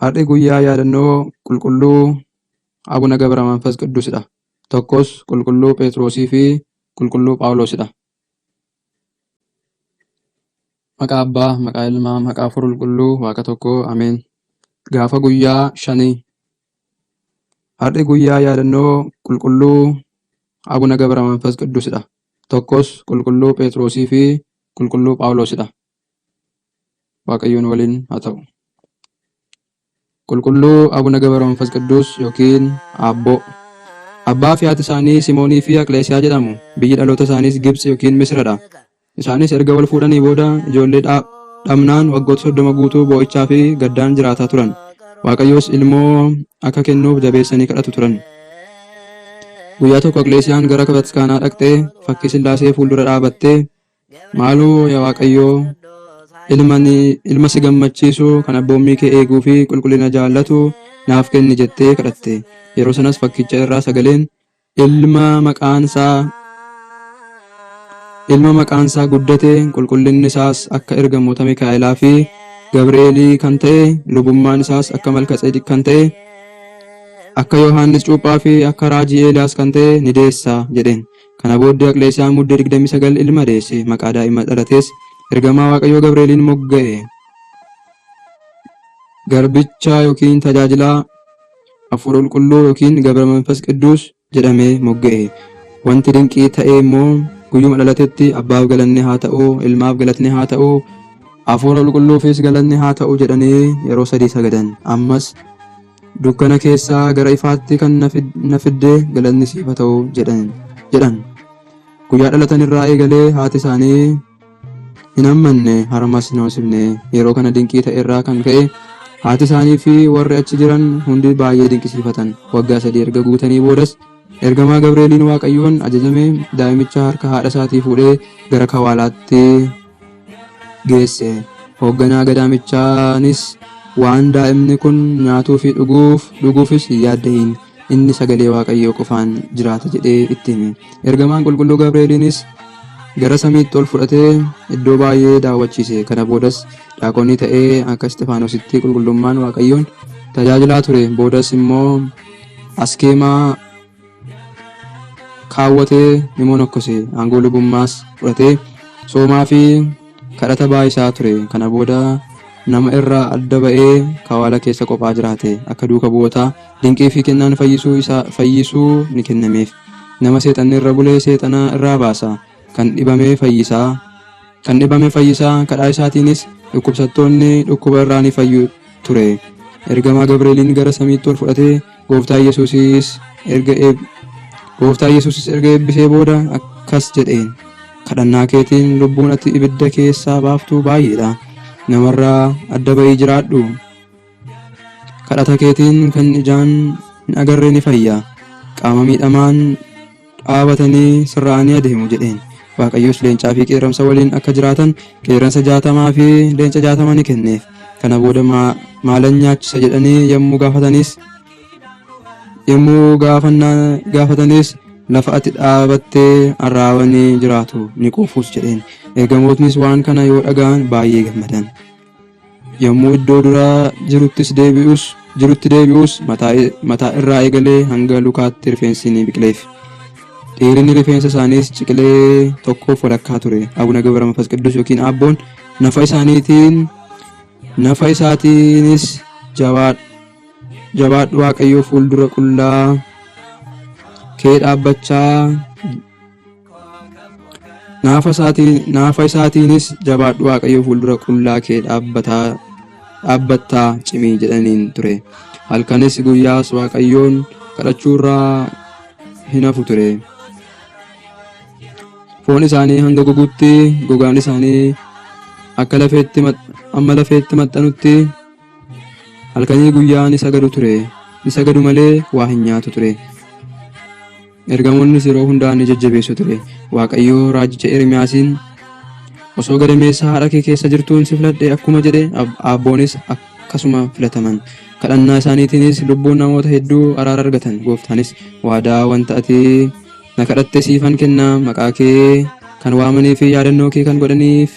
Har'i guyyaa yaadannoo qulqulluu Abuna Gabra Manfas Qiddusidha. Tokkos qulqulluu Pheexroosii fi qulqulluu Phaawulosidha. Maqaa Abbaa, maqaa Ilmaa, maqaa Hafuura Qulqulluu, Waaqa tokkoo, Ameen. Gaafa guyyaa shanii. Har'i guyyaa yaadannoo qulqulluu Abuna Gabra Manfas Qiddusidha. Tokkos qulqulluu Pheexroosii fi qulqulluu Phaawulosidha. Waaqayyoon waliin haa ta'u. Qulqulluu Abuna Gabra Manfas Qidduus yookiin Aabboo. Abbaa fi haati isaanii Simoonii fi Aqleesiyaa jedhamu. Biyyi dhaloota isaaniis Gibxi yookiin Misradha. Isaanis erga wal fuudhanii booda ijoollee dhabnaan waggoota 30 guutuu boo'ichaa fi gaddaan jiraataa turan. Waaqayyos ilmoo akka kennuuf jabeessanii kadhatu turan. Guyyaa tokko Aqleesiyaan gara bataskaanaa dhaqxee fakkii Sillaasee fuuldura dhaabattee Maaloo yaa Waaqayyoo ilma si gammachiisu kan abboommii kee eeguu fi qulqullina jaallatu naaf kenni jettee kadhatte. Yeroo sanas fakkicha irraa sagaleen ilma maqaan isaa ilma maqaan isaa guddate qulqullinni isaas akka ergamoota Mikaa'elaa fi Gabri'eelii kan ta'e lubummaan isaas akka Malkatseedeq kan ta'e akka Yohaannis Cuuphaa fi akka raajii Eeliyaas kan ta'e ni deessa jedheen. Kana booddee Aqleesiyaan Muddee 29 ilma deesse. Maqaa daa'ima dhalatees ergamaa Waaqayyoo Gabreeliin mogga'e. Garbicha yookiin tajaajilaa Hafuura Qulqulluu yookiin Gabra Manfas Qidduus jedhamee mogga'e. Wanti dinqii ta'e immoo guyyuma dhalatetti Abbaaf galanni haa ta'u, Ilmaaf galatni haa ta'u, Hafuura Qulqulluufis galanni haa ta'u jedhanii yeroo sadii sagadan. Ammas dukkana keessaa gara ifaatti kan na fidde galanni siif haa ta'u jedhan. Guyyaa dhalatan irraa eegalee haati isaanii hin hammanne, harmas hin hoosifne. Yeroo kana dinqii ta'e irraa kan ka'e haati isaanii fi warri achi jiran hundi baay'ee dinqisiifatan. Waggaa 3 erga guutanii boodas ergamaa Gabreeliin Waaqayyoon ajajame daa'imicha harka haadha isaatii fuudhee gara kawaalaatti geesse. Hoogganaa gadaamichaanis waan daa'imni kun nyaatuu fi dhuguufis hin yaadda'iin inni sagalee Waaqayyoo qofaan jiraata jedhee itti hime. Ergamaan qulqulluu Gabreeliinis gara samiitti ol fudhatee iddoo baay'ee daawwachiise. Kana boodas daaqonii ta'ee akka Isxifaanositti qulqullummaan Waaqayyoon tajaajilaa ture. Boodas immoo askeemaa kaawwatee ni monokkose. Aangoo lubummaas fudhatee soomaa fi kadhata baay'isaa ture. Kana booda nama irraa adda ba'ee kawaala keessa qophaa jiraate. Akka duuka bu'ootaa dinqii fi kennaan fayyisuu isaa fayyisuu ni kennameef. Nama seexanni irra bule seexana irraa baasa. Kan dhibame fayyisaa. Kan dhibame fayyisaa kadhaa isaatiinis dhukkubsattoonni dhukkuba irraa ni fayyu ture. Ergamaa Gabreeliin gara samiitti ol fudhatee Gooftaa Yesuusis erga Gooftaa Yesuusis erga eebbisee booda akkas jedheen. Kadhannaa keetiin lubbuun ati ibidda keessaa baaftu baay'eedha. Namarraa adda ba'ii jiraadhu. Kadhata keetiin kan ijaan hin agarre ni fayya. Qaama miidhamaan dhaabatanii sirra'anii adeemu jedheen. Waaqayyos leencaa fi qeerramsa waliin akka jiraatan qeerransa 60 fi leenca 60 ni kenneef. Kana booda maalan nyaachisa jedhanii yommuu gaafatanis yommuu gaafatanis lafa ati dhaabattee arraabanii jiraatu ni quufus jedheen. Ergamootnis waan kana yoo dhaga'an baay'ee gammadan. Yommuu iddoo dura jiruttis deebi'us jirutti deebi'us mataa mataa irraa eegalee hanga lukaatti rifeensi ni biqileef. Dheerinni rifeensa isaaniis ciqilee tokkoof walakkaa ture. Abuna Gabra Manfas Qiddus yookiin Aabboon nafa isaaniitiin nafa isaatiinis jabaadhu Waaqayyoo fuuldura qullaa kee dhaabbachaa Naafa isaatiinis jabaadhu Waaqayyo fuuldura qullaa kee dhaabbattaa cimi jedhaniin ture. Halkanis guyyaas Waaqayyoon kadhachuurraa hin hafu ture. Foon isaanii hanga gogutti gogaan isaanii akka lafeetti amma lafeetti maxxanutti halkanii guyyaa ni sagadu ture. Ni sagadu malee waa hin nyaatu ture. Ergamoonnis yeroo hundaa ni jajjabeessu ture. Waaqayyo raajicha Ermiyaasiin osoo gadameessa haadha kee keessa jirtuun si filadhe akkuma jedhe abboonis akkasuma filataman. Kadhannaa isaaniitiinis lubbuun namoota hedduu araara argatan. Gooftaanis waadaa wanta ati na kadhatte siifan kenna maqaa kee kan waamanii fi yaadannoo kee kan godhaniif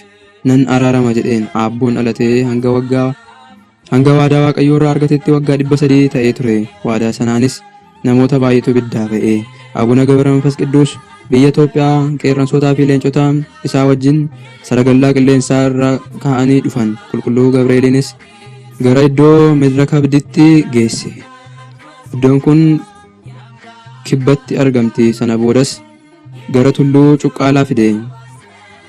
nan araarama jedheen. Aabboon dhalatee hanga waggaa Hanga waadaa Waaqayyoo irraa argatetti waggaa 300 ta'ee ture. Waadaa sanaanis namoota baay'eetu ibiddaa ba'e. Abuna Gabra Manfas Qidduus biyya Itoophiyaa qeerransootaa fi leencota isaa wajjin saragallaa qilleensaa irra kaa'anii dhufan. Qulqulluu Gabreeliinis gara iddoo Midra Kabditti geesse. Iddoon kun kibbatti argamti. Sana boodas gara Tulluu Cuqqaalaa fide.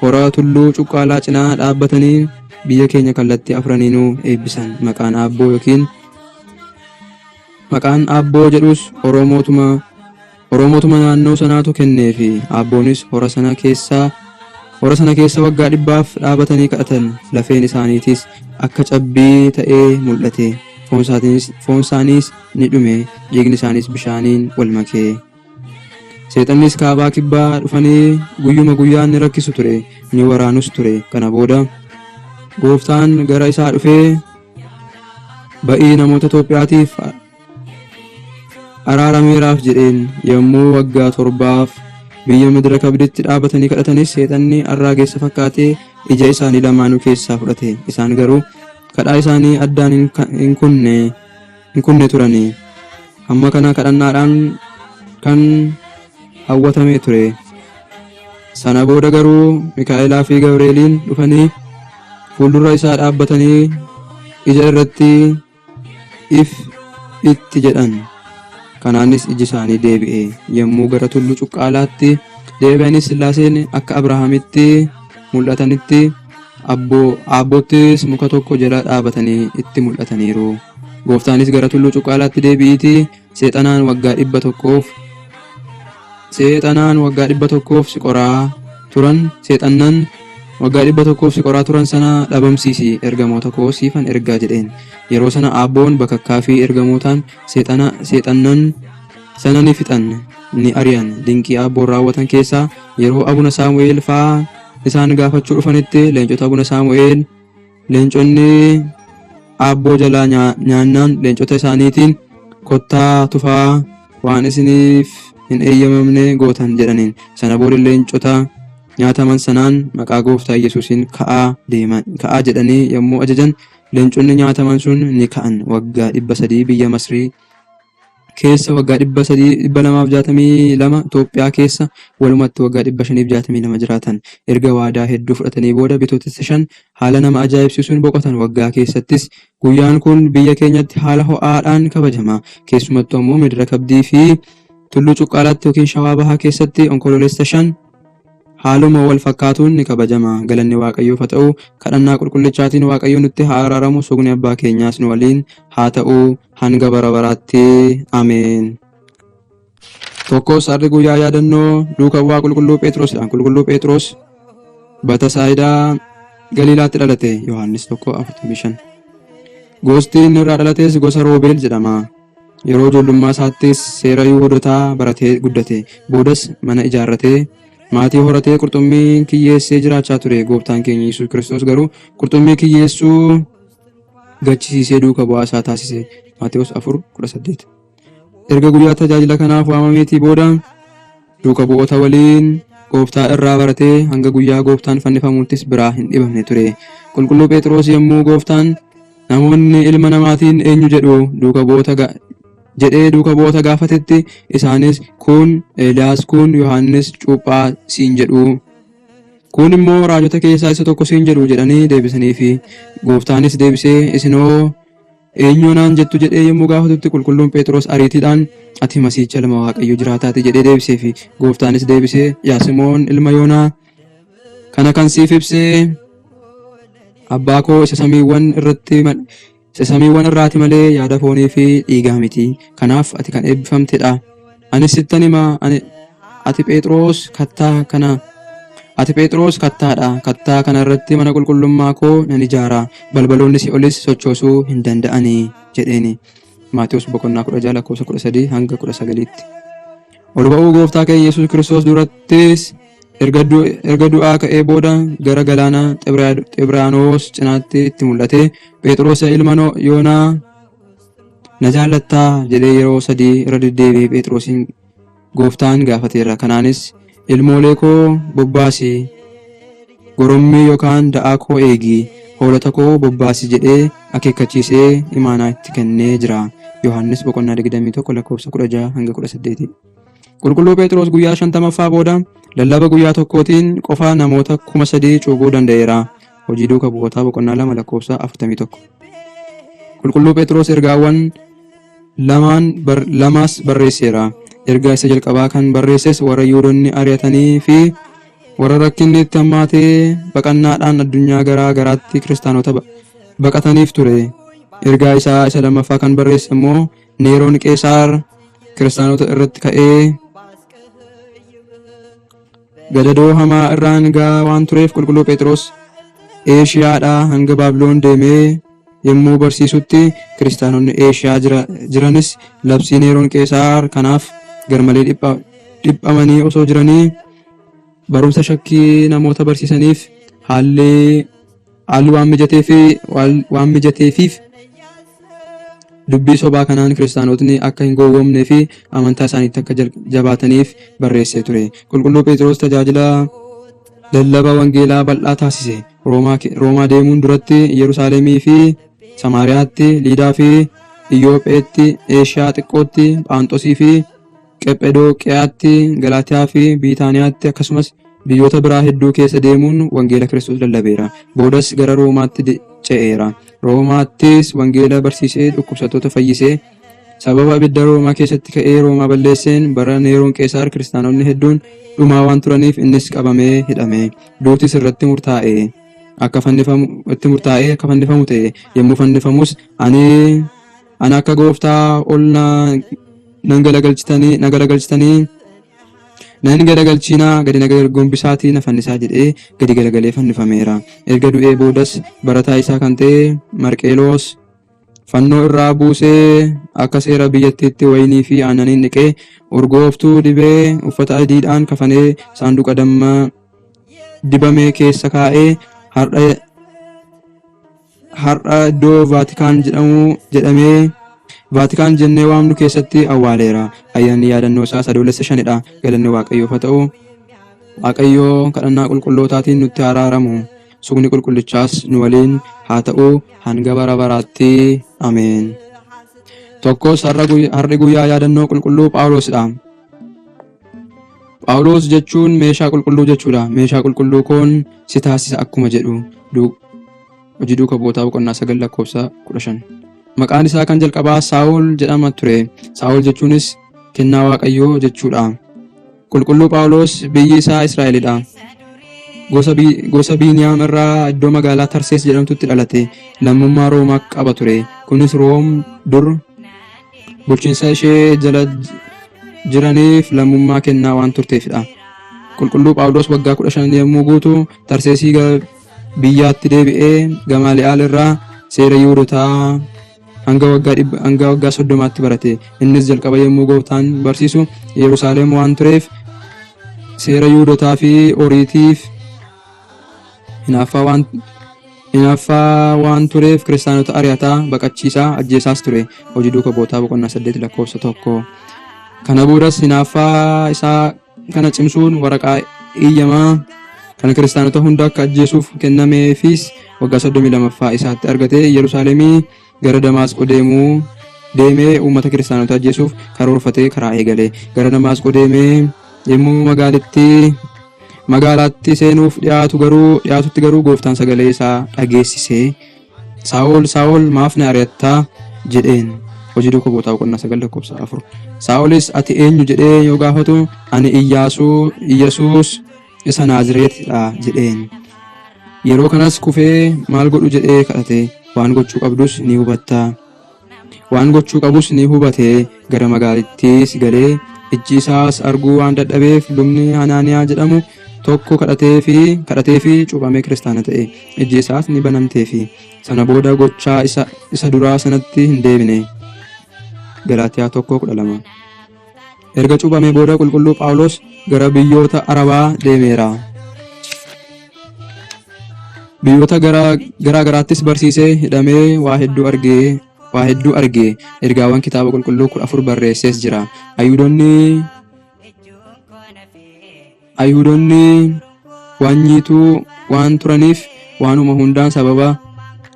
Hora Tulluu Cuqqaalaa cinaa dhaabbatanii biyya keenya kallattii afraniinuu eebbisan. Maqaan Aabboo yookiin Maqaan Aabboo jedhus Oromootuma Oromootuma naannoo sanaatu kenneefi. Aabboonis hora sana keessa hora sana keessa waggaa dhibbaaf dhaabatanii kadhatan. Lafeen isaaniitis akka cabbii ta'ee mul'ate. Foon isaaniis ni dhume, dhiigni isaaniis bishaaniin wal make. Seexannis kaabaa kibbaa dhufanii guyyuma guyyaan ni rakkisu ture, ni waraanus ture. Kana booda gooftaan gara isaa dhufee ba'ii namoota Itoophiyaatiif araarameeraaf jedheen. Yommuu waggaa torbaaf biyya Midira Kabditti dhaabatanii kadhatanis seexanni arraageessa fakkaatee ija isaanii lamaanuu keessaa fudhate. Isaan garuu kadhaa isaanii addaan hin kunne turani. Hamma kana kadhannaadhaan kan hawwatamee ture. Sana booda garuu Mikaa'elaa fi Gabreeliin dhufanii fuuldura isaa dhaabbatanii ija irratti if itti jedhan. Kanaanis iji isaanii deebi'e. Yommuu gara Tullu Cuqqaalaatti deebi'anis Sillaaseen akka Abrahaamitti mul'atanitti Aabbottis muka tokko jala dhaabatanii itti mul'ataniiru. Gooftaanis gara Tulluu Cuqqaalaatti deebi'iitii seexanaan waggaa 100f seexanaan waggaa 100f si qoraa turan seexannan waggaa 100f si qoraa turan sana dhabamsiisi ergamoota koo siifan ergaa jedheen. Yeroo sana Aabboon bakakkaa fi ergamootaan seexana seexannan sana ni fixan ni ari'an. Dinqii Aabboon raawwatan keessaa yeroo Abuna Saamu'eel fa'aa isaan gaafachuu dhufanitti leencota Abuna Saamu'eel leenconni Aabboo jalaa nyaannaan leencota isaaniitiin kottaa tufaa waan isiniif hin eeyyamamne gootan jedhaniin. Sana booda leencota nyaataman sanaan maqaa gooftaa Yesuusiin ka'aa deeman ka'aa jedhanii yommuu ajajan leenconni nyaataman sun ni ka'an. Waggaa 300 biyya Masrii keessa waggaa 300 262 Itoophiyaa keessa walumatti waggaa 562 jiraatan. Erga waadaa hedduu fudhatanii booda Bitootessa 5 haala nama ajaa'ibsiisuun boqotan. Waggaa keessattis guyyaan kun biyya keenyatti haala ho'aadhaan kabajama. Keessumattuu ammoo Midira Kabdii fi Tulluu Cuqqaalaatti yookiin Shawaa Bahaa keessatti Onkololeessa 5 Haaluma wal fakkaatuun ni kabajama. Galanni Waaqayyoof haa ta'u, kadhannaa qulqullichaatiin Waaqayyo nutti haa araaramu, sugni abbaa keenyaas nu waliin haa ta'u hanga bara baraatti. Ameen. Tokkos har'i guyyaa yaadannoo duuka bu'aa qulqulluu Phexrosidha. Qulqulluu Phexros Batasaayidaa Galiilaatti dhalate. Yohaannis 1:45. Gosti inni irraa dhalates gosa Roobeel jedhama. Yeroo ijoollummaa isaattis seera Yihuudotaa baratee guddate. Boodas mana ijaarratee, maatii horatee qurxummii kiyyeessee jiraachaa ture. Gooftaan keenya Yesuus Kiristoos garuu qurxummii kiyyeessuu gachisiisee duuka bu'aa isaa taasise. Maatewos 4:18. Erga guyyaa tajaajila kanaaf waamameetii booda duuka bu'oota waliin gooftaa irraa baratee hanga guyyaa gooftaan fannifamuuttis biraa hin dhibamne ture. Qulqulluu Phexros yommuu gooftaan namoonni ilma namaatiin eenyu jedhu duuka bu'oota jedhee duuka bu'oota gaafatetti isaanis kun Eeliyaas kun Yohaannis cuuphaa siin jedhu kun immoo raajota keessaa isa tokko siin jedhu jedhanii deebisaniifi. Gooftaanis deebisee isinoo Eenyu anaan jettu jedhee yommuu gaafatutti qulqulluun Phexros ariitiidhaan ati Masiicha ilma Waaqayyo jiraataati jedhee deebiseefi. Gooftaanis deebisee yaa Simoon ilma Yoonaa kana kan siif ibse abbaa koo isa samiiwwan irratti isa samiiwwan irraati malee yaada foonii fi dhiigaa miti. Kanaaf ati kan eebbifamtedha. Anis sittan hima ani ati Phexros kattaa kana ati Phexros kattaadha. Kattaa kana irratti mana qulqullummaa koo nan ijaara. Balbaloonni si'olis sochoosuu hin danda'ani jedheeni. Maatewos boqonnaa 16 lakkoofsa 13 hanga 19tti. Ol ba'uu gooftaa keenya Yesuus Kiristoos durattis erga du'aa ka'ee booda gara galaana Xibriyaanoos cinaatti itti mul'ate Phexros ilma Yoonaa Na jaallattaa? jedhee yeroo sadii irra deddeebi'ee Phexrosiin gooftaan gaafateera. Kanaanis ilmoolee koo bobbaasi, gorommii yookaan da'aa koo eegi. Hoolota koo bobbaasi jedhee akeekkachiisee imaanaa itti kennee jira. Yohaannis boqonnaa 21 lakkoofsa 16 hanga 18. Qulqulluu Pheexiroos guyyaa 50ffaa booda lallaba guyyaa tokkootiin qofa namoota 3000 cuuphuu danda'eera. Hojii Duuka Bu'ootaa boqonnaa 2 lakkoofsa 41. Qulqulluu Pheexiroos ergaawwan lamaan lamaas barreesseera. Ergaa isa jalqabaa kan barreesses warra Yihuudonni ari'atanii fi warra rakkinni itti hammaatee baqannaadhaan addunyaa garaa garaatti kiristaanota baqataniif ture. Ergaa isaa isa lammaffaa kan barreesse immoo Neeroon Qeesaar kiristaanota irratti ka'ee gadadoo hamaa irraan ga'aa waan tureef qulqulluu Phexros Eeshiyaadhaa hanga Baabiloon deemee yommuu barsiisutti kiristaanonni Eeshiyaa jiranis labsii Neeroon Qeesaar kanaaf garmalee dhiphamanii osoo jiranii barumsa shakkii namoota barsiisaniif haalli Haalli waan waan mijateefiif dubbii sobaa kanaan kiristaanotni akka hin gowwoomnee fi amantaa isaaniitti akka jabaataniif barreessee ture. Qulqulluu Pheexiroos tajaajila lallaba wangeelaa bal'aa taasise. Roomaa deemuun duratti Yerusaalemii fi Samaariyaatti, Liidaa fi Iyyoopheetti, Eeshiyaa xiqqootti, Phaanxosii fi Qephedooqiyaatti, Galaatiyaa fi Biitaaniyaatti akkasumas biyyoota biraa hedduu keessa deemuun wangeela Kiristoos lallabeera. Boodas gara Roomaatti ce'eera. Roomaattis wangeela barsiisee dhukkubsattoota fayyisee sababa ibidda Roomaa keessatti ka'ee Roomaa balleesseen bara Neeroon Qeesaar kiristaanonni hedduun dhumaa waan turaniif innis qabamee hidhame. Duutis irratti murtaa'e. Akka fannifamu itti murtaa'ee akka fannifamu ta'e. Yommuu fannifamus ani Ana akka gooftaa ol na nan galagalchitanii na galagalchitanii nan galagalchiinaa gadi na gombisaatii na fannisaa jedhee gadi galagalee fannifameera. Erga du'ee boodas barataa isaa kan ta'e Marqeeloos fannoo irraa buusee akka seera biyyattiitti wayinii fi aannaniin dhiqee urgooftuu dibee uffata adiidhaan kafanee saanduqa damma dibame keessa kaa'ee har'a har'a iddoo Vaatikaan jedhamu jedhamee Vaatikaan jennee waamnu keessatti awwaaleera. Ayyaanni yaadannoo isaa Sadoolessa shanidha. Galanni Waaqayyoof haa ta'u. Waaqayyo kadhannaa qulqullootaatiin nutti haa araaramu. Sugni qulqullichaas nu waliin haa ta'u hanga bara baraatti. Ameen. Tokkos har'i guyyaa yaadannoo qulqulluu Phaawulosidha. Phaawulos jechuun meeshaa qulqulluu jechuudha. Meeshaa qulqulluu koon si taasisa akkuma jedhu Hojii Duuka Bu'ootaa boqonnaa 9 lakkoofsa 15. Maqaan isaa kan jalqabaa Saa'ol jedhama ture. Saa'ol jechuunis kennaa Waaqayyoo jechuudha. Qulqulluu Phaawulos biyyi isaa Israa'elidha. Gosa Biiniyaam irraa iddoo magaalaa Tarsees jedhamtutti dhalate. Lammummaa Roomaa qaba ture. Kunis Room dur bulchiinsa ishee jala jiraniif lammummaa kennaa waan turteefidha. Qulqulluu Phaawulos waggaa 15 yommuu guutu Tarseesii gara biyyaatti deebi'ee Gamaali'aal irraa seera Yihuudotaa hanga waggaa dhibba hanga waggaa soddomaatti barate. Innis jalqaba yommuu gooftaan barsiisu Yerusaalem waan tureef seera Yihuudotaa fi Oriitiif hinaaffaa waan hinaaffaa waan tureef kiristaanota ari'ataa, baqachiisaa, ajjeesaas ture. Hojii duuka bu'ootaa boqonnaa 8 lakkoofsa 1. Kana boodas hinaaffaa isaa kana cimsuun waraqaa eeyyamaa kan kiristaanota hunda akka ajjeesuuf kennameefis waggaa 32ffaa isaatti argatee Yerusaalemii gara Damaasqoo deemuu deemee uummata kiristaanota ajjeesuuf karoorfatee karaa eegale. Gara Damaasqoo deemee yommuu magaalittii magaalaatti seenuuf dhiyaatu garuu dhiyaatutti garuu gooftaan sagalee isaa dhageessisee Saa'ol Saa'ol maaf na ari'attaa jedheen. Hojii duuka bu'ootaa boqonnaa 9 lakkoofsa 4. Saa'olis ati eenyu jedhee yoo gaafatu ani Iyyaasuu Iyyasuus isa Naazireetidha jedheen. Yeroo kanas kufee maal godhu jedhee kadhate. Waan gochuu qabdus ni hubatta. Waan gochuu qabus ni hubate. Gara magaalittiis galee ijji isaas arguu waan dadhabeef lubni Hanaaniyaa jedhamu tokko kadhateefi cuuphamee kiristaana ta'e. Ijji isaas ni banamteefi. Sana booda gochaa isa, isa duraa sanatti hin deebine. Galaatiyaa 1:12. Erga cuuphamee booda qulqulluu Phaawulos gara biyyoota Arabaa deemeera. Biyyoota gara garaa garaattis barsiisee hidhamee waa hedduu argee waa hedduu arge. Ergaawwan kitaaba qulqulluu 14 barreessees jira. Ayhuudonni waan nyiituu waan turaniif waanuma hundaan sababa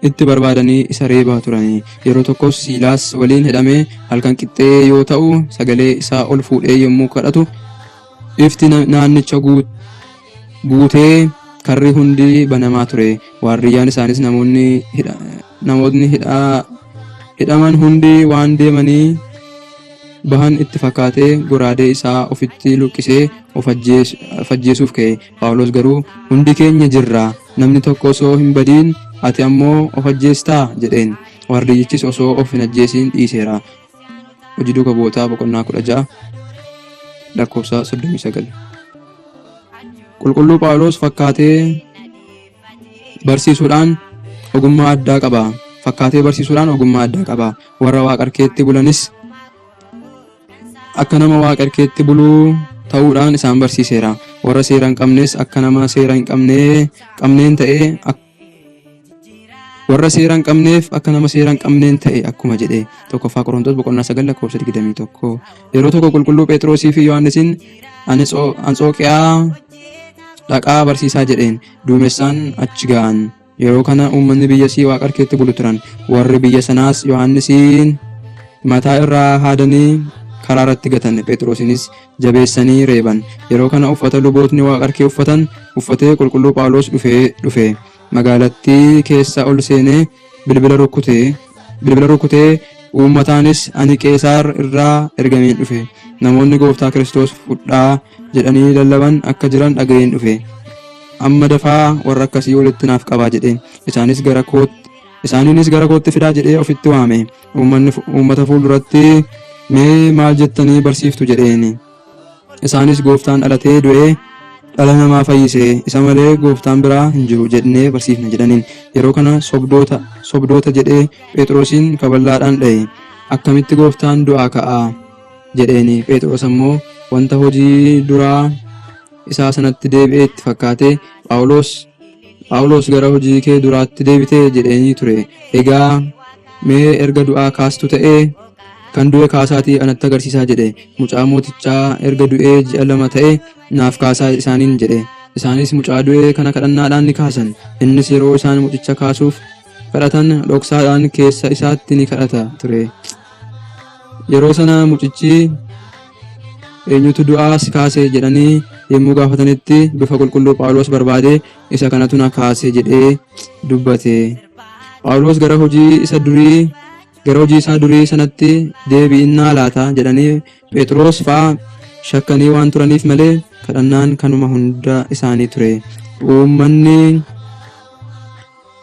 itti barbaadanii isa reebaa turani. Yeroo tokkos Siilaas waliin hidhamee halkan qixxee yoo ta'u sagalee isaa ol fuudhee yommuu kadhatu ifti naannicha guutee karri hundi banamaa ture. Waardiyyaan isaanis namootni hidhaman hundi waan deemanii bahan itti fakkaatee goraadee isaa ofitti luqqisee of ajjeesuuf ka'e. Phaawulos garuu, Hundi keenya jirra, namni tokko osoo hin badiin ati ammoo of ajjeestaa? jedheen. Waardiyyichis osoo of hin ajjeesiin dhiiseera. Hojii Duuka Bu'ootaa boqonnaa 16 lakkoofsa 39. Qulqulluu Phaawulos fakkaatee barsiisuudhaan ogummaa addaa qaba. Fakkaatee barsiisuudhaan ogummaa addaa qaba. Warra waaqarkeetti bulanis akka nama waaqarkeetti buluu ta'uudhaan isaan barsiiseera. Warra seera hin qabnes akka nama seera hin qabneen ta'ee warra seera hin qabneef akka nama seera hin qabneen ta'e akkuma jedhe. Tokkoffaa Qorontos boqonnaa 9 lakkoofsa 21. Yeroo tokko qulqulluu Phexrosii fi Yohaannisiin Antsooqiyaa dhaqaa barsiisaa jedheen. Duumessaan achi ga'an. Yeroo kana uummanni biyyasii waaqarkeetti bulu turan. Warri biyya sanaas Yohaannisiin mataa irraa haadanii karaa irratti gatan. Phexrosiinis jabeessanii reeban. Yeroo kana uffata lubootni waaqarkee uffatan uffatee qulqulluu Phaawulos dhufe. Magaalattii keessa ol seenee bilbila rukutee uummataanis ani Qeesaar irraa ergameen dhufe. Namoonni Gooftaa Kiristoos fudhaa jedhanii lallaban akka jiran dhaga'een dhufe. Amma dafaa warra akkasii walitti naaf qabaa jedheen. Isaanis gara kootti Isaaniinis gara kootti fidaa jedhee ofitti waame. Uummanni uummata fuulduratti mee maal jettanii barsiiftu jedheen. Isaanis gooftaan dhalatee du'ee dhala namaa fayyise isa malee gooftaan biraa hin jiru jedhnee barsiifna jedhaniin. Yeroo kana sobdoota sobdoota jedhee Phexrosiin kaballaadhaan dha'e. Akkamitti gooftaan du'aa ka'a jedheeni. Phexros ammoo wanta hojii duraa isaa sanatti deebi'ee itti fakkaatee Phaawulos Phaawulos gara hojii kee duraatti deebitee jedheenii ture. Egaa mee erga du'aa kaastu ta'ee kan du'e kaasaatii anatti agarsiisaa jedhe. Mucaa mootichaa erga du'ee ji'a 2 ta'e naaf kaasaa isaaniin jedhe. Isaanis mucaa du'e kana kadhannaadhaan ni kaasan. Innis yeroo isaan mucicha kaasuuf kadhatan dhoksaadhaan keessa isaatti ni kadhata ture. Yeroo sana mucichi eenyutu du'aa si kaase jedhanii yommuu gaafatanitti bifa qulqulluu Phaawulos barbaade isa kanatu na kaase jedhee dubbate. Phaawulos gara hojii isa durii gara hojii isaa durii sanatti deebi'innaa laata jedhanii Phexros fa'aa shakkanii waan turaniif malee kadhannaan kanuma hunda isaanii ture. Uummanni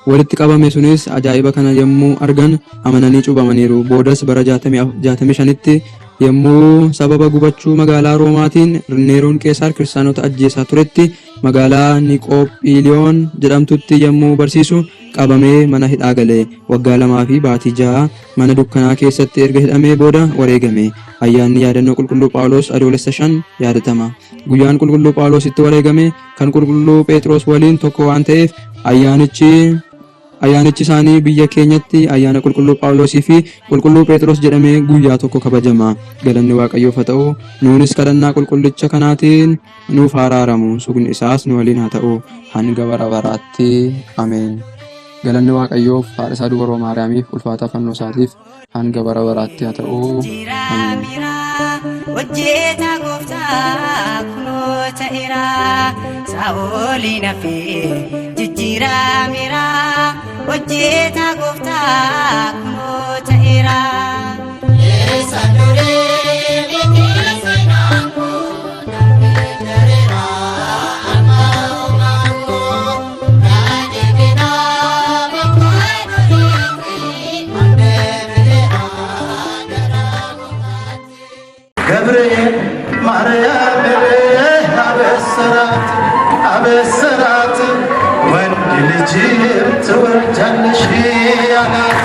walitti qabame sunis ajaa'iba kana yommuu argan amananii cuuphamaniiru. Boodas bara 65tti yommuu sababa gubachuu magaalaa Roomaatiin Neeroon Qeesaar kiristaanota ajjeesaa turetti magaalaa Niqoophiiliyoon jedhamtutti yommuu barsiisu qabamee mana hidhaa gale. Waggaa 2 fi baatii 6 mana dukkanaa keessatti erga hidhamee booda wareegame. Ayyaanni yaadannoo Qulqulluu Phaawulos Adoolessa 5 yaadatama. Guyyaan Qulqulluu Phaawulos itti wareegame kan Qulqulluu Pheexiroos waliin tokko waan ta'eef ayyaanichi ayyaanichi isaanii biyya keenyatti ayyaana Qulqulluu Phaawulosii fi Qulqulluu Pheexiroos jedhamee guyyaa tokko kabajama. Galanni Waaqayyoof haa ta'u. Nuunis kadhannaa qulqullicha kanaatiin nuuf haa araaramu. Sugni isaas nu waliin haa ta'u hanga bara baraatti. Ameen. Galanni Waaqayyoof haadha isaa dubaroo Maariyaamiif ulfaataa fannoo isaatiif hanga bara baraatti haa ta'u. Ameen. Hojjetaa gooftaa kunoo ta'eera Saa'oliin hafee jijjiirameera Hojjetaa gooftaa kunoo ta'eera. ገብርኤል ማርያም አበሰራት አበሰራት ወንድ ልጅም ትወልጃለሽ አላት።